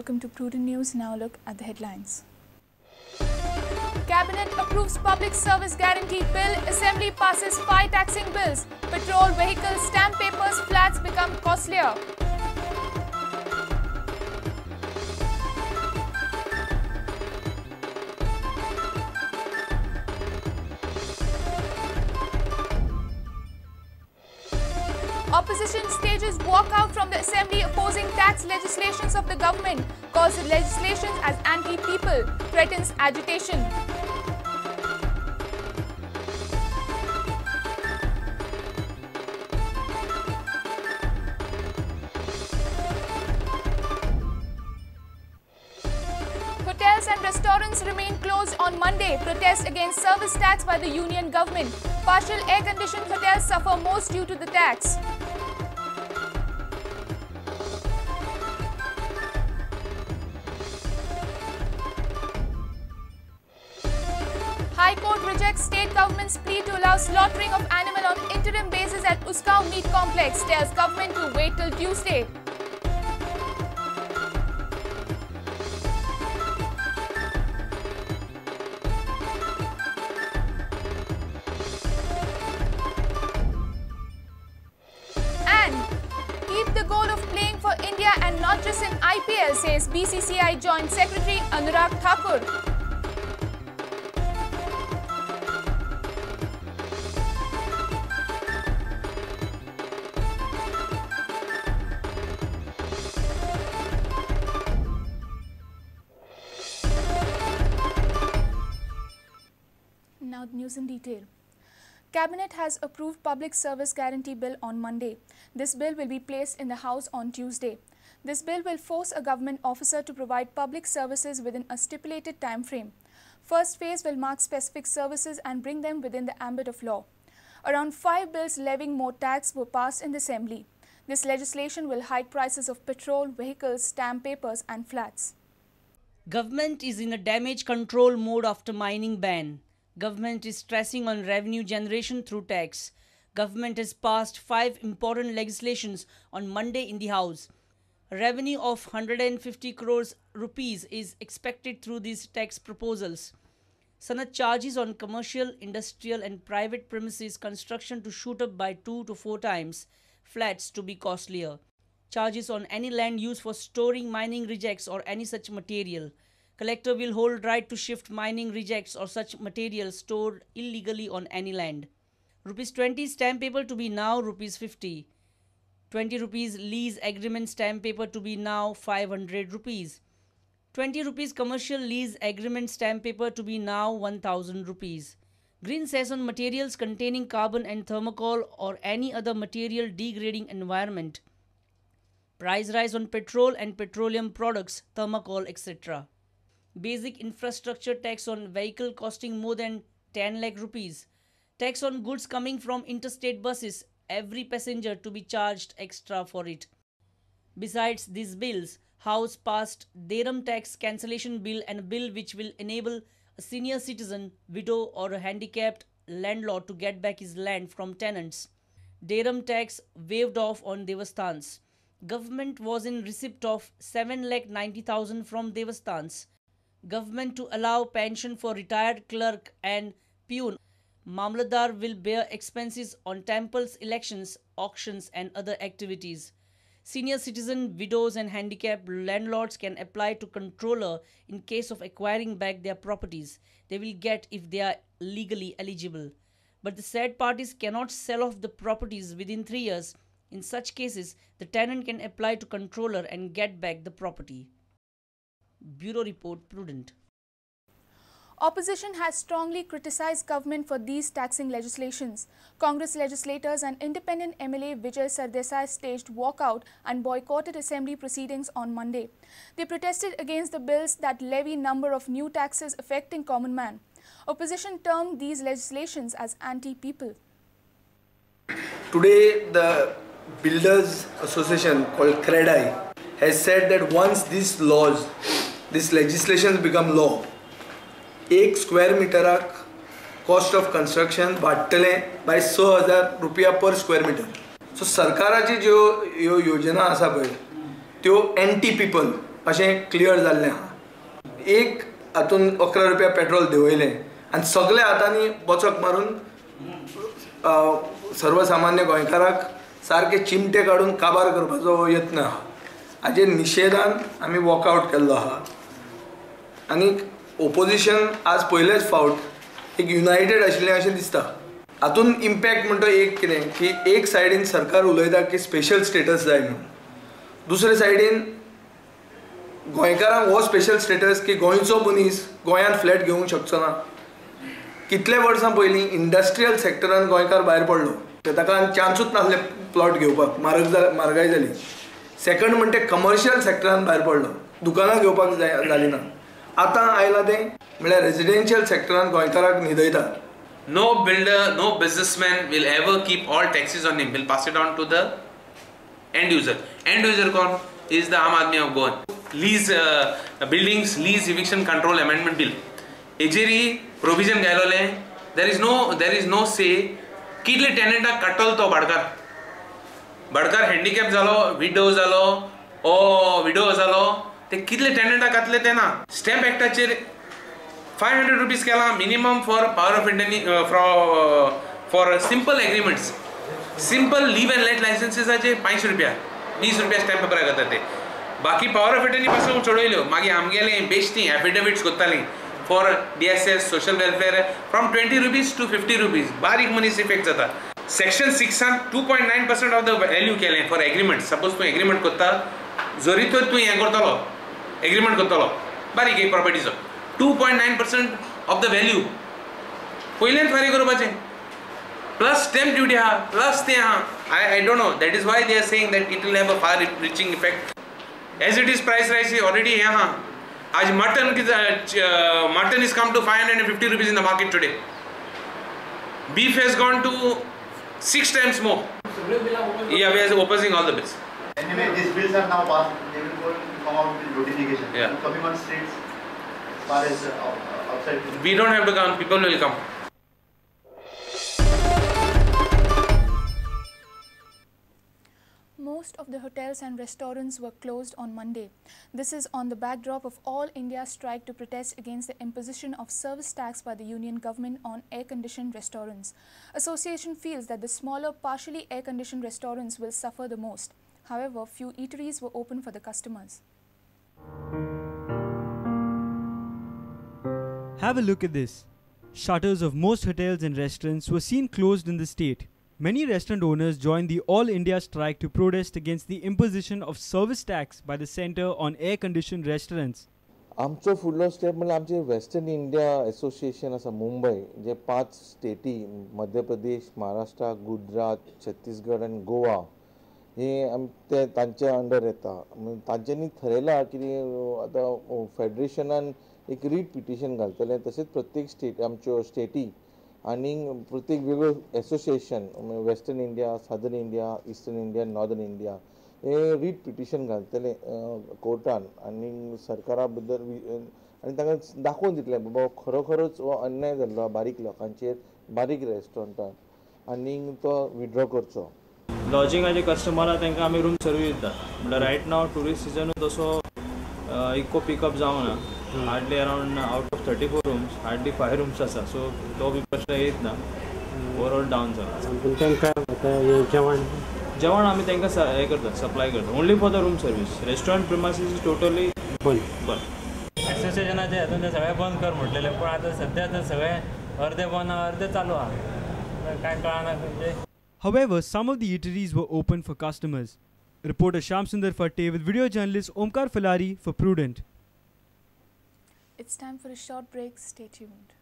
Welcome to Prudent News. Now look at the headlines. Cabinet approves Public Service Guarantee Bill. Assembly passes 5 taxing bills. Petrol, vehicles, stamp papers, flats become costlier. Opposition stages walkout from the assembly opposing tax legislations of the government, calls the legislations as anti-people, threatens agitation. Hotels and restaurants remain closed on Monday. Protest against service tax by the union government. Partial air-conditioned hotels suffer most due to the tax. High Court rejects state government's plea to allow slaughtering of animal on interim basis at Usgao Meat Complex, tells government to wait till Tuesday. And keep the goal of playing for India and not just in IPL, says BCCI Joint Secretary Anurag Thakur. Now the news in detail. Cabinet has approved Public Service Guarantee Bill on Monday. This bill will be placed in the House on Tuesday. This bill will force a government officer to provide public services within a stipulated time frame. First phase will mark specific services and bring them within the ambit of law. Around 5 bills levying more tax were passed in the Assembly. This legislation will hike prices of petrol, vehicles, stamp papers and flats. Government is in a damage control mode after mining ban. Government is stressing on revenue generation through tax. Government has passed 5 important legislations on Monday in the House. Revenue of 150 crores rupees is expected through these tax proposals. Sanat charges on commercial, industrial and private premises construction to shoot up by 2 to 4 times, flats to be costlier. Charges on any land used for storing mining rejects or any such material. Collector will hold right to shift mining rejects or such materials stored illegally on any land. Rupees 20 stamp paper to be now rupees 50. 20 rupees lease agreement stamp paper to be now 500 rupees. 20 rupees commercial lease agreement stamp paper to be now 1000 rupees. Green cess on materials containing carbon and thermocol or any other material degrading environment. Price rise on petrol and petroleum products, thermocol, etc. Basic infrastructure tax on vehicle costing more than 10 lakh rupees. Tax on goods coming from interstate buses, every passenger to be charged extra for it. Besides these bills, House passed Deram tax cancellation bill and a bill which will enable a senior citizen, widow or a handicapped landlord to get back his land from tenants. Deram tax waived off on Devasthans. Government was in receipt of 7,90,000 from Devasthans. Government to allow pension for retired clerk and peon. Mamladar will bear expenses on temples, elections, auctions and other activities. Senior citizen, widows and handicapped landlords can apply to controller in case of acquiring back their properties. They will get if they are legally eligible. But the said parties cannot sell off the properties within 3 years. In such cases, the tenant can apply to controller and get back the property. Bureau Report, Prudent. Opposition has strongly criticized government for these taxing legislations. Congress legislators and independent MLA Vijay Sardesai staged walkout and boycotted assembly proceedings on Monday. They protested against the bills that levy number of new taxes affecting common man. Opposition termed these legislations as anti-people. Today, the Builders Association called CREDAI has said that once these laws, this legislation become law, 1 square मीटराक cost of construction वाडटलें बाय 6,000 रुपया per square metre. So सरकाराची ज्यो ह्यो योजना आसा पळय त्यो anti people. अशें क्लियर जाल्लें आहा. एक हातून 11 रुपया पेट्रोल देंवयलें आनी सगल्या हातांनी बोचक मारून सर्वसामान्य गोंयकाराक सारके चिमटे काडून काबार करपाचो हो यत्न आहा. हाजेर निशेधान आमी वॉकआवट केल्लो आहा आनी ओपोजिशन आज पयलेच फावट एक युनायटेड आशिल्लें अशें दिसता. हातून इम्पॅक्ट म्हणटा एक कितें की एक सायडीन सरकार उलयता की स्पेशल स्टेटस जाय म्हणून, दुसरे सायडीन गोंयकारांक हो स्पेशल स्टेटस की गोंयचो मनीस गोंयांत फ्लॅट घेवंक शकचो ना. कितले वर्सां पयलीं इंडस्ट्रियल सेक्टरान गोंयकार भायर पडलो, ताका चान्सूच नासले प्लॉट घेवपाक, म्हारगाय जाली. सेकंड म्हणटे कमर्शियल सेक्टरान भायर पडलो, दुकानां घेवपाक जाली ना. आतां आयलां तें म्हळ्यार रेजिडेन्शियल सेक्टरान गोंयकाराक न्हिदयता. No builder, no businessman will ever keep all taxes on him, will pass it on to the end user. End user कोण is the Aam Aadmi of Goa. Lease buildings lease eviction control amendment bill हेजेरी provision घायलोलें. There is no से कितले टेनंटाक काडटलो तो भाडकार. भाडकार handicap जालो, विडो जालो, ओ विडो जालो, ते कितले टेनंटाक घातले ते ना. स्टॅम्प एक्टाचेर 500 रुपीज केला minimum for power of attorney for simple agreements. Simple leave and let लायसन्सीसाचे 500 रुपया, 20 रुपया स्टॅम्प पेपराक जाता ते. बाकी पावर ऑफ एटर्नी पासून चडयल्यो. मागीर आमगेले बेश्टी affidavits कोत्तालीं for D S S social welfare from 20 rupees to 50 rupees. बारीक मनीस इफेक्ट जाता. सेक्शन 6 2.9% ऑफ the value केलें फॉर एग्रीमेंट. सपोज तूं एग्रीमेंट कोत्ता जरी तर तूं हें करतलो, एग्रीमेंट करतलो बारीक एक प्रॉपर्टीचो 2.9% ऑफ the value पयल्यान फारीक करपाचें, प्लस स्टॅम्प ड्युटी आहा, प्लस तें आहा. I don't know, that is why they are saying that it will have a far reaching effect. As it is price rise already हें आहा. आज mutton mutton is come to 550 rupees in the market today. Beef has gone to 6 times more. Yeah, we are opposing all the bills. Anyway, these bills are now passed. They will go come out with notification. Yeah. Coming on streets, as far as outside. We don't have to come. People will come. Most of the hotels and restaurants were closed on Monday. This is on the backdrop of All India strike to protest against the imposition of service tax by the union government on air-conditioned restaurants. Association feels that the smaller, partially air-conditioned restaurants will suffer the most. However, few eateries were open for the customers. Have a look at this. Shutters of most hotels and restaurants were seen closed in the state. Many restaurant owners joined the All India strike to protest against the imposition of service tax by the centre on air-conditioned restaurants. आमचो फुडलो step म्हणल्यार आमचे western India association आसा मुंबय, जे 5 स्टेटी मध्य प्रदेश, महाराष्ट्र, गुजरात, छत्तीसगड आनी गोवा हे ते तांचे under येता. तांच्यांनी थरयलां कितें आतां फेडरेशनान एक रीट पिटिशन घालतलें, तशेंच प्रत्येक स्टेट आमच्यो स्टेटी आनी प्रत्येक वेगवेगळे association western India, southern India, eastern India, northern India हे रीट पिटिशन घालतले कोर्टान आनी सरकारा बद्दल आनी तांकां दाखोवन दितले बाबा खरोखरोच हो अन्याय जाल्लो बारीक लोकांचेर, बारीक रेस्टॉरंटान, आनी तो विड्रॉ करचो. लॉजिंगाचे कस्टमर आहा तांकां आमी रूम सर्वीस दिता. म्हणल्यार रायट नाव ट्युरिस्ट सिजनूच तसो इतको पिकअप जावना. Hardly around out of 34 rooms hardly 5 rooms आसा. सो तो बी प्रश्न येत ना, ओवरऑल डावन जाला. पूण तांकां आतां हें जेवण जेवण आमी तांकां हें करता, सप्लाय करता only for the room service. Restaurant premises is totally बंद. बंद एसोसिएशनाचे हातून ते सगळें बंद कर म्हटलेलें, पूण आतां सद्या तर सगळें अर्दें बंद आहा, अर्दें चालू आहा, कांय कळना खंयचें. However, some of the eateries were open for customers. Reporter Shyam Sundar Fatte with video journalist Omkar Filari for Prudent. It's time for a short break. Stay tuned.